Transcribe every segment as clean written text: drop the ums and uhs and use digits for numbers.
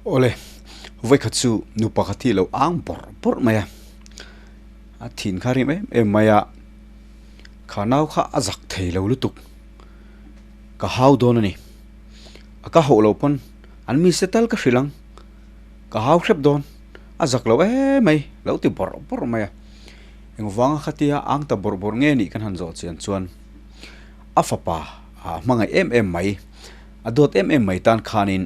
Awle, vawikhat chu nupa kha thi lo ang bawrh bawrh mai a, a thin kha rim em em mai a, kha nau kha a zak thei lo lutuk, ka hau dawn a ni, a ka hauh loh pawn an mi se tal ka hrilh ang, ka hau hrep dawn, a zak lo em mai lo ti bawrh bawrh mai a, engvanga khatia ang ta bawrh bawrh nge nih kan han zawh chian chuan a fapa a hmangaih em em mai, a dawt em em mai tan khanin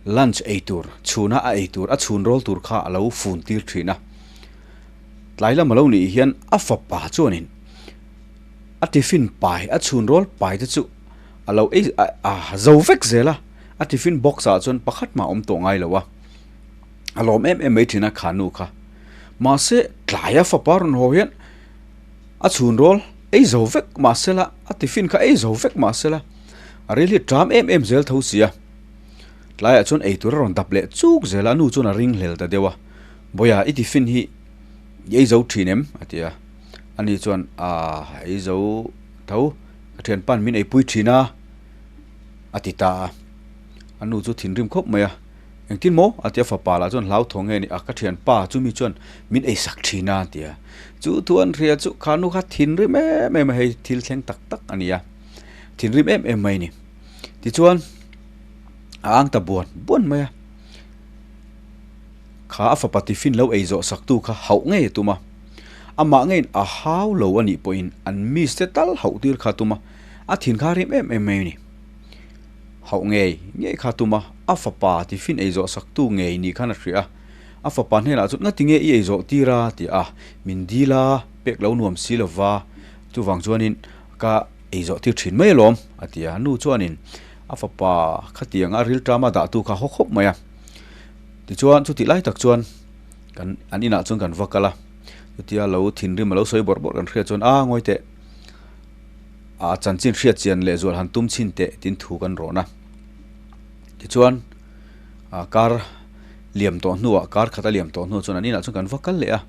lunch ei tur, chhuna a ei tur, a chhun rawl tur kha a lo fun tir thin a. Tlai lam a lo nih hian a fapa chuanin a tiffin pai, a chhun rawl pai te chu a lo ei a zo vek zel a, a tiffin box ah chuan pakhat mah a awm tawh ngai lo a, a lawm em em mai thin a kha nu kha. Mahse tlai a fapa rawn haw hian a chhun rawl ei zo vek mahsela a tiffin kha ei zo vek mahsela a ril hi ṭam em em zel tho si a. Tlaiah chuan eitur a rawn dap leh chuk zel a, a nu chuan a ring hlel ta deuh a, Bawiha i tiffin hi i ei zo thin em? a ti a, ani chuan Aaa ei zo tho, ka thianpa'n min eipui thin a a ti ta a, a nu chu thinrim khawp mai a, Engtin maw? a ti a, fapa lah chuan hlauthawng nge ni a, ka thianpa chumi chuan min eisak thin a a ti a, chu thu an hria chu kha nu kha thinrim em em a, hei thil thleng tak tak a ni a, thinrim em em mai a ni. Tichuan a ang ta buan buan mai a, kha a fapa tiffin lo ei zawh sak tu kha hauh ngei a tum a, amah ngeiin a hau lo a nih pawhin an miss te tal hauh tir kha a tum a, a thin kha a rim em em mai a ni. Hauh ngei ngei kha a tum a, a fapa tiffin ei zawh sak tu ngei nih khan a hria a, a fapa hnenah chuan ngati nge i ei zawh tir a ti a, min dil a, pek lo nuam si lova, chuvang chuanin ka Ei zawh tir thin mai alawm, a ti a. Nu chuanin a fapa khatianga a rilṭama dahtu kha haw khawp mai a. Tichuan chutih lai tak chuan kan an inah chuan kan va kal a. Chutia lo thinrim a lo sawi bawrh bawrh kan hriat chuan a ngawi teh a chanchin hriat chian leh zual han tum chhin teh tin thu kan rawn a. Tichuan a kar liam tawh hnuah kar khat a liam tawh hnuah chuan an inah chuan kan va kal leh a.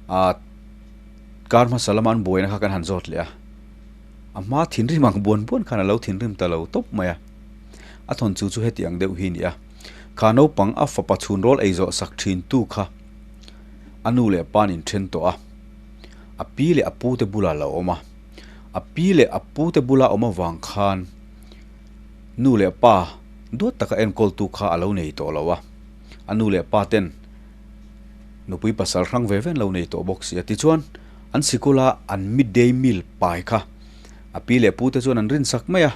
A. Kar hmasa lama an buaina kha kan han zawt leh a, a hma thinrim ang buan buan khan a lo thinrim ta lo tawp mai a. A thawn chu chu heti ang deuh hi a ni a, kha naupang a fapa chhun rawl ei zawh sak thin tu kha a nu leh pa an inthen tawh a, a pi leh a pu te bulah a lo awm a, a pi leh a pu te bula awm avang khan nu leh pa duat taka enkawl tu kha a lo nei tawh lo a, a nu leh pa ten Nupui pasal hrang ve ve an lo nei tawh bawk si a. Tichuan, an sikula an midday meal pai kha a pi leh pute chuan an rinsak mai a.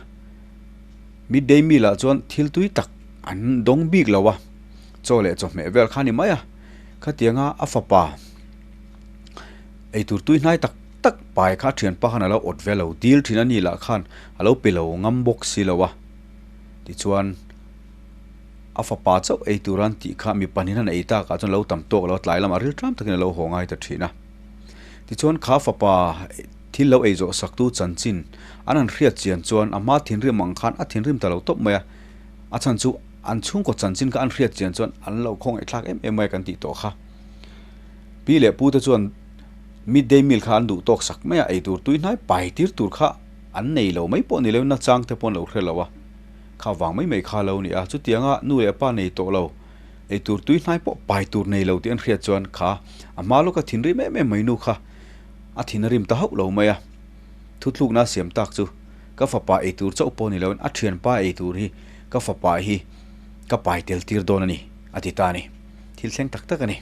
Midday meal ah chuan thil tui tak an dawng bik lo a, chaw leh chawhmeh vel kha a ni mai a. Khatianga a fapa eitur tui hnai tak tak pai kha a thianpa khan a lo awt ve lo, dil thin a ni lah khan a lo pe lo ngam bawk si lo a. Tichuan. A fapa chauh ei tur an tih kha mi pahnih an ei takah chuan lo tam tawk lo a, tlai lamah ril ṭam takin a lo haw ngai ta ṭhin a. Tichuan kha fapa thil lo ei zawh saktu chanchin an han hriat chian chuan a hma thinrim ang khan a thinrim ta lo tawp mai a, a chhan chu an chhungkaw chanchin kha an hriat chian chuan an lo khawngaihthlak em em mai a kan tih tawh kha. Pi leh pu te chuan midday meal kha an duh tawk sak mai a, ei tur tui hnai pai tir tur kha an nei lo mai pawh ni lo in nachang te pawh an lo hre lo a. Kha vang mai mai kha lo ni a, chutianga nu leh pa nei tawh lo, eitur tui hnai pawh pai tur nei lo tih an hriat chuan kha a hma lawka thinrim em em mai nu kha a thin a rim ta hauh lo mai a. Thuthlukna a siam tak chu ka fapa eitur chauh pawh ni loin a thianpa eitur hi ka fapa hi ka pai tel tir dawn a ni, a ti ta a ni. Thil thleng tak tak a ni.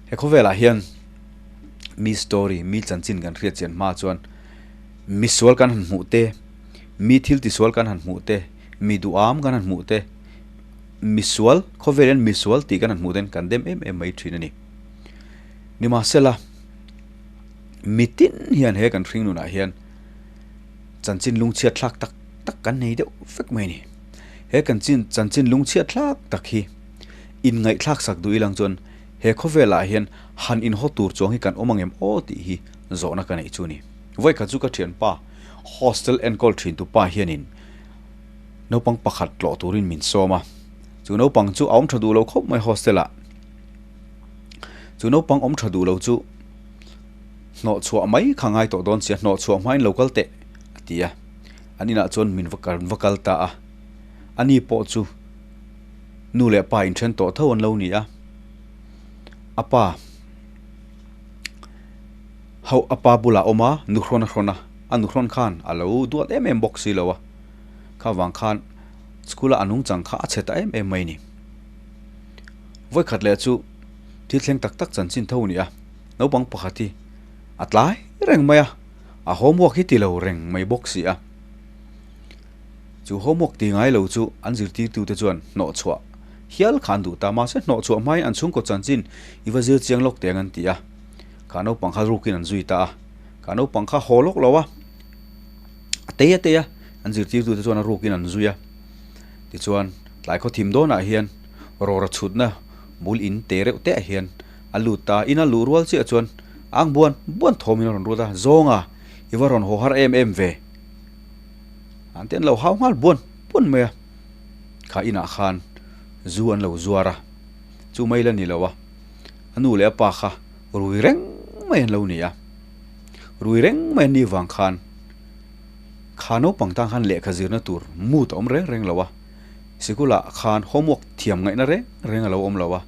He khawvelah hian mi story, mi chanchin kan hriat chian hma chuan misual kan han hmuh te, Mi thil tisual kan han hmuh te, mi duham kan han hmuh te, misual, khawvel hian misual tih kan han hmuh ten kan dem em em mai thin a ni. Nimahsela, mitin hian he kan hring nunah hian chanchin lungchhiat thlak tak tak kan nei deuh vek mai a ni. He kan chin chanchin lungchhiat thlak tak hi inngaihthlak sak duh ilang chuan he khawvelah hian han inhaw tur chuang hi kan awm ang em aw tih hi zawhna ka neih chu a ni. Vawikhat chu ka thianpa Hostel enkawl thin tu pa hianin naupang pakhat tlawh turin min sawm a, chu naupang chu a awm tha duh lo khawp mai hostel ah. Chu naupang awm tha duh lo chu hnawh chhuah mai kha ngai tawh dawn sia, hnawh chhuah hmain lo kal teh a ti a, an inah chuan min va kal ta a, ani pawh chu. Nu leh pa inthen tawh tho an lo ni a, a pa ho a pa bulah awm a, nuhrawn a hrawn a, a nuhrawn khan a lo duat em em bawk si lo a, kha vang khan school a a nungchang kha a chhe ta em em mai a ni. Vawikhat leh chu thil thleng tak tak chanchin tho a ni a, naupang pakhat hi a tlai reng mai a, a homework hi ti lo reng mai bawk si a. Chu homework ti ngai lo chu an zirtirtute chuan hnawhchhuah hial kha an duh ta. Mahse hnawhchhuah hmain an chhungkaw chanchin i va zir chiang lawk teng an ti a. Kha naupang kha rukin an zui ta a. Kha naupang kha haw lawk lo a, a tei a tei a, an zirtirtute chuan a rukin an zui a. Tichuan tlai khaw thim dawnah hian rawra chhutna bul in te reuh te ah hian a lut ta. Ina luh rual chiah chuan ang buan buan thawmin a rawn rut a, Zawnga, i va rawn haw har em em ve. An te an lo hau nghal buan buan mai a, kha inah khan zu an lo zuar a, chu mai la ni lo a, a nu leh a pa kha rui reng mai an lo ni a, rui reng mai an nih vang khan kha naupang tan khan lehkha zirna tur mood a awm reng reng lo a, sikulah khan homework thiam ngaihna reng reng a lo awm lo a,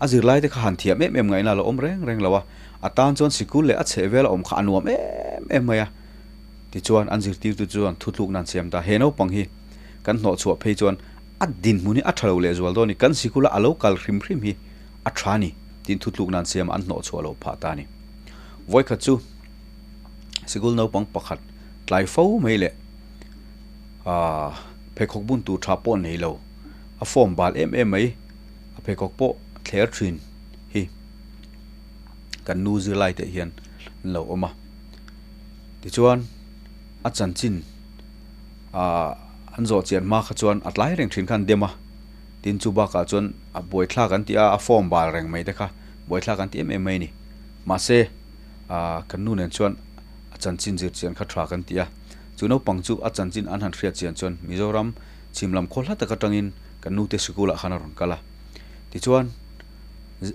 a zirlai te kha han thiam em em ngaihna a lo awm reng reng lo a, a tan chuan sikul leh a chhehvel a awm kha a nuam em em mai a. Tichuan, an zirtirtu chuan thutlukna an siam ta. He naupang hi kan hnawhchhuah phei chuan a dinhmun hi a tha lo lehzual dawn a ni, kan sikula a lo kal hrim hrim hi a tha a ni tiin thutlukna an siam a, an hnawhchhuah loh phah ta a ni. Vawikhat chu sikul naupang pakhat tlai fo mai leh aah pheikhawk bun tur tha pawh nei lo, a form bal em em mai, a pheikhawk pawh thler thin hi kan nu zirlai te hian an lo awm a. Tichuan, a chanchin ah an zawh chian hma kha chuan a tlai reng thin kha an dem a, tin chu bakah chuan a buaithlak an ti a, a form bal reng mai te kha buaithlak an ti em em mai a ni. Mahse, ah kan nu nen chuan a chanchin zir chian kha tha kan ti a, chu naupang chu a chanchin an han hriat chian chuan Mizoram chhim lam khaw hla tak atangin kan nute sikulah khan a rawn kal a. Tichuan,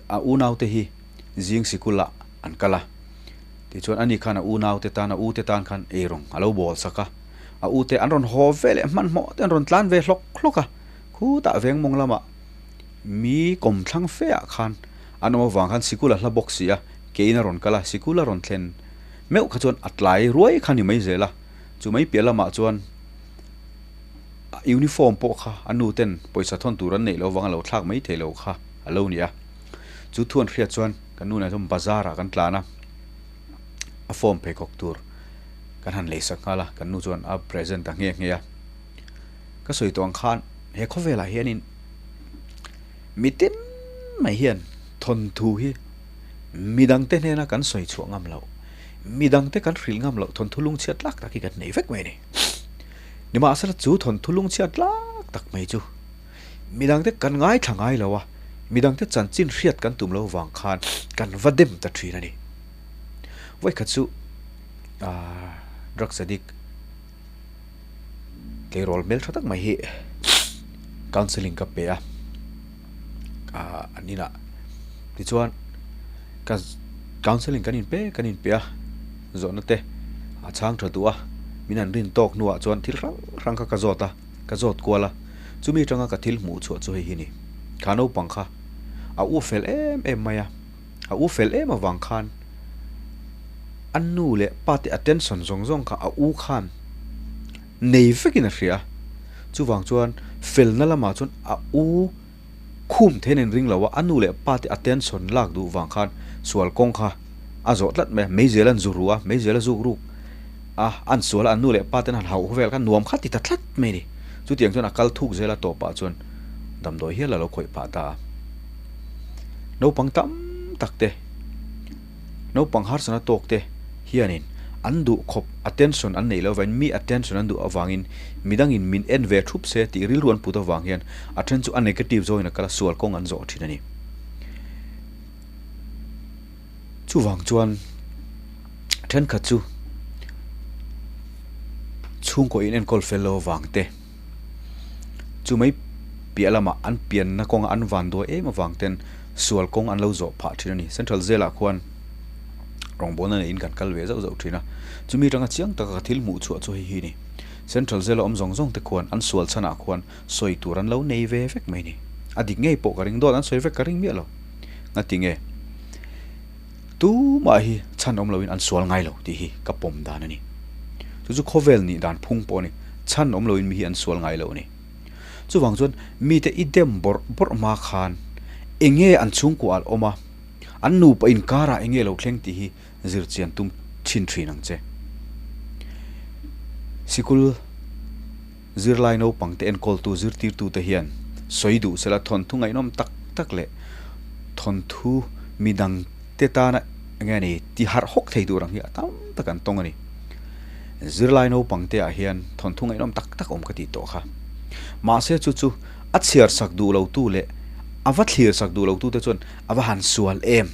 a unaute hi zing sikulah an kal a. Tichuan ani khan a unaute tan, a ute tan khan eirawng a lo bawl sak a. A ute an rawn haw ve leh hmanhmawh te an rawn tlan ve hlawk hlawk a. Khutah veng mawng lamah mi kawmthlang fe ah khan an awm avang khan sikul a hla bawk si a, keiin a rawn kal a, sikul a rawn thlen meuh kha chuan a tlai ruai kha ni mai zel a. Chu mai piah lamah chuan a uniform pawh kha a nu ten pawisa thawn tur an neih loh avang a lo thlak mai thei lo kha a lo ni a. Chu thu an hriat chuan Kan nu nen chuan bazar ah kan tlan a, a form pheikhawk tur kan han lei sak nghal a, kan nu chuan a present ta nghe nghe a. Ka sawi tawh ang khan he khawvelah hianin mitin mai hian thawnthu hi midangte hnena kan sawi chhuah ngam loh, midangte kan hrilh ngam loh thawnthu lungchhiat tlak tak hi kan nei vek mai a ni. Nimahsela chu thawnthu lungchhiat tlak tak mai chu. Midangte kan ngaithla ngai lo a, midangte chanchin hriat kan tum lo vang khan kan va dem ta thin a ni. Vawikhat chu aah drugs addict tleirawl hmel tha tak mai hi counselling ka pe a, aah an inah tichuan ka counselling kan inpe kan inpe a, zawhna te a chhang tha duh a, min han rin tawk hnuah chuan thil hrang hrang kha ka zawt a. Ka zawt kual a, chumi atanga ka thil hmuh chhuah chu hei hi ni. Kha naupang kha a u fel em em mai a, a u fel em avang khan a nu leh pa te attention zawng zawng kha a u khan nei vekin a hria a, chuvang chuan felna lamah chuan a u khum thein a inring lo a, a nu leh pa te attention lak duh vang khan sual kawng kha a zawh tlat mai a, meizel an zu ru a, meizel a zuk ruk a, an sual a, an nu leh pa ten han hauh vel kha nuam kha ti ta tlat mai a ni. Chutiang chuan a kal thuk zel a tawpah chuan damdawi hial a lo khawih phah ta a. Naupang tam tak te, naupang harsana tawk te hianin an duh khawp attention an neih loh avangin mi attention an duh avangin midangin min en ve thup se tih rilru an put avang hian a then chu a negative zawngin a kal a, sual kawng an zawh thin a ni. Chuvang chuan thenkhat chu chhungkaw in enkawl fel lo avang te, chu mai piah lamah an pianna kawnga an van duai em avang ten sual kawng an lo zawh phah thin a ni. Central Jail ah khuan rawngbawlna neiin kan kal ve zauh zauh thin a, chumi atanga chiang taka ka thil hmuh chhuah chu hei hi a ni. Central Jail a awm zawng zawng te khuan an sual chhanah khuan sawi tur an lo nei ve vek mai a ni. A dik ngei pawh ka ring dawt an sawi vek ka ring miah lo. Ngati nge? Tumah hi chhan awm loin an sual ngai lo tih hi ka pawm dan a ni. Chu chu khawvel nih dan phung pawh a ni. Chhan awm loin mi hi an sual ngai lo a ni. Chuvang chuan mite i dem bawrh bawrh hma khan enge an chhungkua al awm a, an nupa inkarah enge lo thleng tih hi zir chian tum thin thin ang che. Sikul zirlai naupangte enkawltu zirtirtute hian sawi duh sela thawnthu ngaihnawm tak tak leh thawnthu midangte tana enge ni ti harh hawk thei tur ang hi a tam tak an tawng a ni. Zirlai naupangte ah hian thawnthu ngaihnawm tak tak awm ka tih tawh kha. Mahse chu chu a chhiar sak duh lo tu leh a va thlir sak duh lo tute chuan a va han sual em,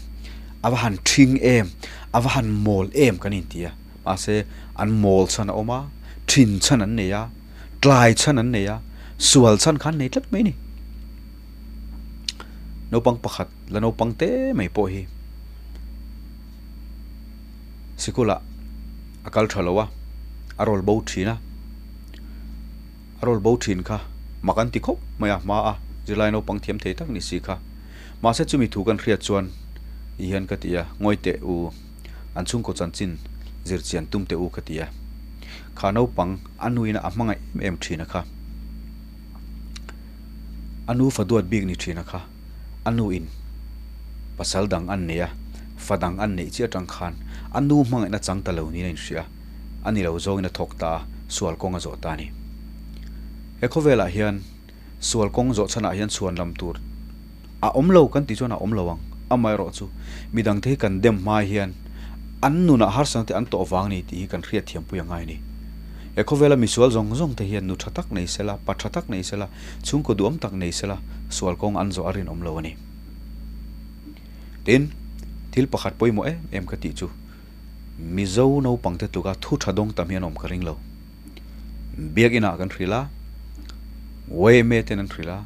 a va han ṭhing em, a va han mawl em kan inti a. Mahse an mawl chhan a awm a, ṭhin chhan an nei a, tlai chhan an nei a, sual chhan kha an nei tlat mai a ni. Naupang pakhat la naupang te mai pawh hi sikulah a kal tha lo a, a rawl bo thin a, a rawl bo thin kha mak an ti khawp mai a hma a zirlai naupang thiam thei tak ni si kha. Mahse chumi thu kan hriat chuan ti hian ka ti a, ngawi teh u, an chhungkaw chanchin zir chian tum teh u ka ti a. Kha naupang a nuin a hmangaih em em thin a kha. A nu fa duat bik ni thin a kha. A nu in pasal dang an nei a, fa dang an neih chiah atang khan a nu hmangaihna chang ta lo niin a inhria a, a ni lo zawngin a thawk ta a, sual kawng a zawh ta a ni. He khawvelah hian sual kawng zawh chhanah hian chhuan lam tur a awm lo kan tih chuan a awm lo ang. Amaherawh chu midangte hi kan dem hma hian an nunah harsatna te an tawh vang a ni tih hi kan hriatthiampui a ngai a ni. He khawvela misual zawng zawng te hian nu tha tak nei sela, pa tha tak nei sela, chhungkaw duhawm tak nei sela sual kawng an zawh a rinawm lo a ni. Tin, thil pakhat pawimawh em em ka tih chu Mizo naupangte tluka thu tha dawng tam hi an awm ka ring lo. Biakinah kan hrilh a, YMA ten an hrilh a,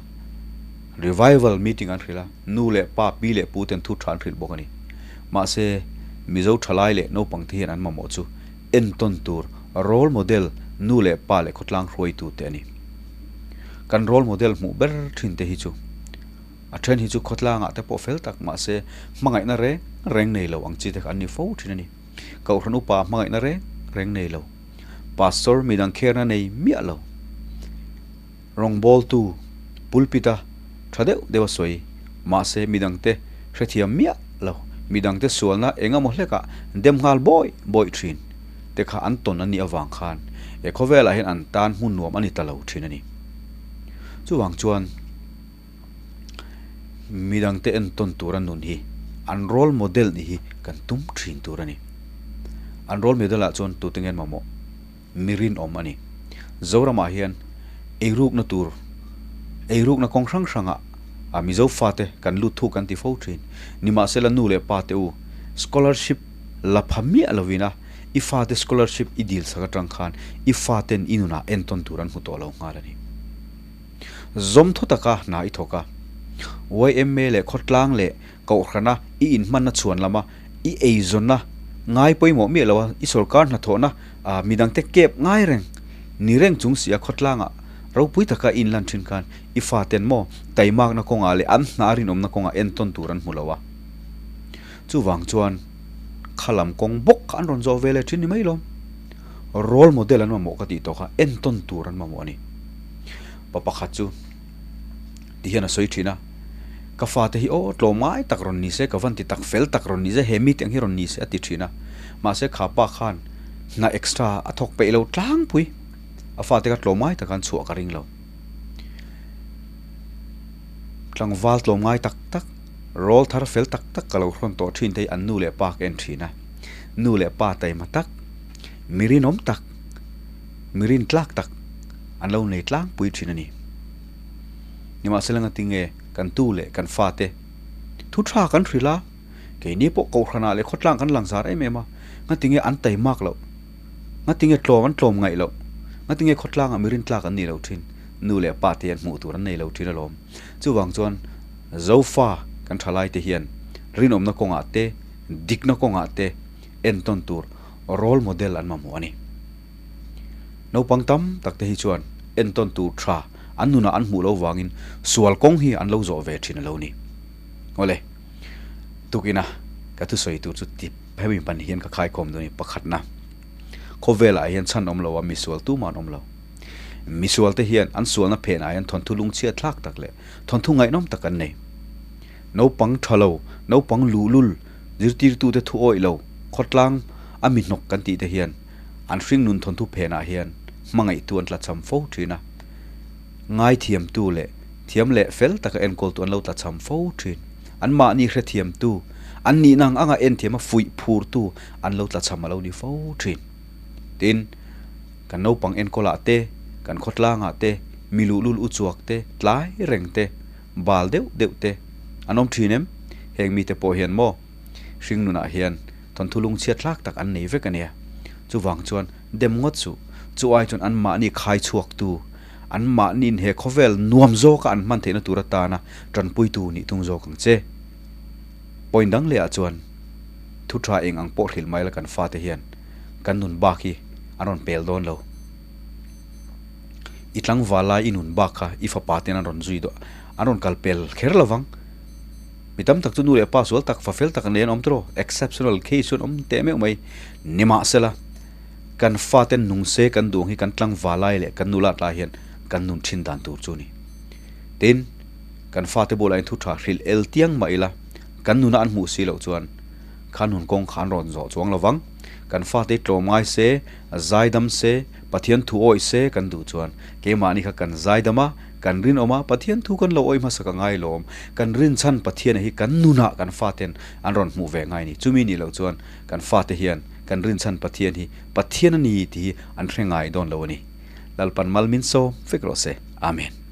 Revival meeting an hrilh a, nu leh pa, pi leh pu ten thu tha an hrilh bawk a ni. Mahse, Mizo thalai leh naupangte hian an mamawh chu entawn tur role model nu leh pa leh khawtlang hruaitu te a ni. Kan role model hmuh ber thin te hi chu a then hi chu khawtlangah te pawh fel tak mahse hmangaihna reng reng nei lo ang chi te kha an ni fo thin a ni. Kohhran upa hmangaihna reng reng nei lo. Pastor midang kherna nei miah lo. Rawngbawltu pulpit a tha deuh deuh a sawi mahse midangte hrethiam miah lo. Midangte sualna eng emaw hlekah dem nghal bawi bawi thin te kha an tawn a nih avang khan he khawvelah hian an tan hmun nuam a ni ta lo thin a ni. Chuvang chuan midangte entawn tura nun hi an role model nih hi kan tum thin tur a ni. An role model ah chuan tute nge an mamawh? Mi rinawm a ni. Zoramah hian eirukna tur, eirukna kawng hrang hrangah a Mizo fate kan lut thuk kan ti fo thin. Nimahsela nu leh pa te u, scholarship la pha miah lovin a i fate scholarship i dil sak atang khan i faten i nunah entawn tur an hmu tawh lo nghal a ni. Zawm thaw taka hna i thawk a. YMA leh khawtlang leh kohhrana i inhmanna chhuan lama i eizawnna ngai pawimawh miah lo a, i sorkar hnathawhna midangte kep ngai reng ni reng chung si a khawtlangah ropui taka i inlan thin khan i faten maw taimakna kawngah leh an hna rinawmna kawngah entawn tur an hmu lo a. Chuvang chuan khalam kawng bawk kha an rawn zawh ve leh thin ni mai lawm. Role model an mamawh ka tih tawh kha entawn tur an mamawh a ni. Pa pakhat chu ti hian a sawi thin a, ka fate hi aw tlawm ngai tak rawn ni se, ka van ti tak fel tak rawn ni se, he meeting hi rawn ni se a ti thin a. Mahse kha pa khan hna extra a thawk peih lo tlangpui, a fate kha tlawm ngai taka an chhuah ka ring lo. Tlangval tlawm ngai tak tak, rawl thar fel tak tak ka lo hrawn tawh thin te hi an nu leh pa ka en thin a. Nu leh pa taima tak, mi rinawm tak, mi rintlak tak an lo nei tlangpui thin a ni. Nimahsela ngatinge kan tu leh kan fate thu tha kan hrilh a, keini pawh kohhranah leh khawtlang kan lang zar em em a, ngatinge an taimak loh, ngatinge tlawm an tlawm ngaih loh, ngatinge khawtlangah mi rintlak an nih loh thin, nu leh pa te hian hmuh tur an nei lo thin alawm. Chuvang chuan Zofa kan thalai te hian rinawmna kawngah te, dikna kawngah te entawn tur role model an mamawh a ni. Naupang tam tak te hi chuan entawn tur tha an nunah an hmuh loh vangin sual kawng hi an lo zawh ve thin a lo ni. Awle, tukina ka thusawi tur chu tip hemi ban hian ka khaikhawm dawn i pakhatna khawvelah hian chhan awm lo a misual tumah an awm lo. Misual te hian an sualna phenah hian thawnthu lungchhiat thlak tak leh thawnthu ngaihnawm tak an nei. Naupang tha lo, naupang luhlul, zirtirtute thu awih lo, khawtlang a mi hnawk kan tih te hian an hringnun thawnthu phenah hian hmangaihtu an tlachham fo thin a. Ngaithiamtu leh thiam leh fel taka enkawltu an lo tlachham fo thin. Anmahni hrethiamtu, an nihna ang anga enthiama fuih phurtu an lo tlachham a lo ni fo thin. Tin, kan naupang enkawlah te, kan khawtlangah te, mi luhlul uchuak te, tlai reng te, bal deuh deuh te an awm thin em? Heng mite pawh hian maw hringnunah hian thawnthu lungchhiat hlak tak an nei vek a nia. Chuvang chuan dem ngawt suh, chu ai chuan anmahni khai chhuaktu, anmahniin he khawvel nuam zawka an hman theihna tur atana tanpuitu nih tung zawk ang che. Point dang lehah chuan thu tha eng ang pawh hrilh mai la kan fate hian kan nun bak hi an rawn pel dawn lo. I tlangval lai i nun bak kha i fapa ten an rawn zui duah an rawn kal pel kher lo vang. Mi tam tak chu nu leh pa sual tak fa fel tak an nei an awm tawh exceptional case chu an awm teh meuh mai. Nimahsela kan fa ten nung se kan duh ang hi kan tlangval lai leh kan nulat lai hian kan nun thin dan tur chu a ni. Tin, kan fate bulah hian thu tha hrilh el tiang mah ila kan nuna an hmuh si loh chuan kha nun kawng kha an rawn zawh chuang lo vang. Kan fate hi tlawm ngai se, zaidam se, Pathian thu awih se kan duh chuan keimahni kha kan zaidam a, kan rinawm a, Pathian thu kan lo awih hmasa ka ngai lawm, kan rinchhan Pathiana hi kan nunah kan faten an rawn hmuh ve ngai ni. Chumi nih loh chuan kan fate hian kan rinchhan Pathian hi Pathian a ni tih hi an hre ngai dawn lo a ni. Lalpan mal min sawm vek rawh se. Amen.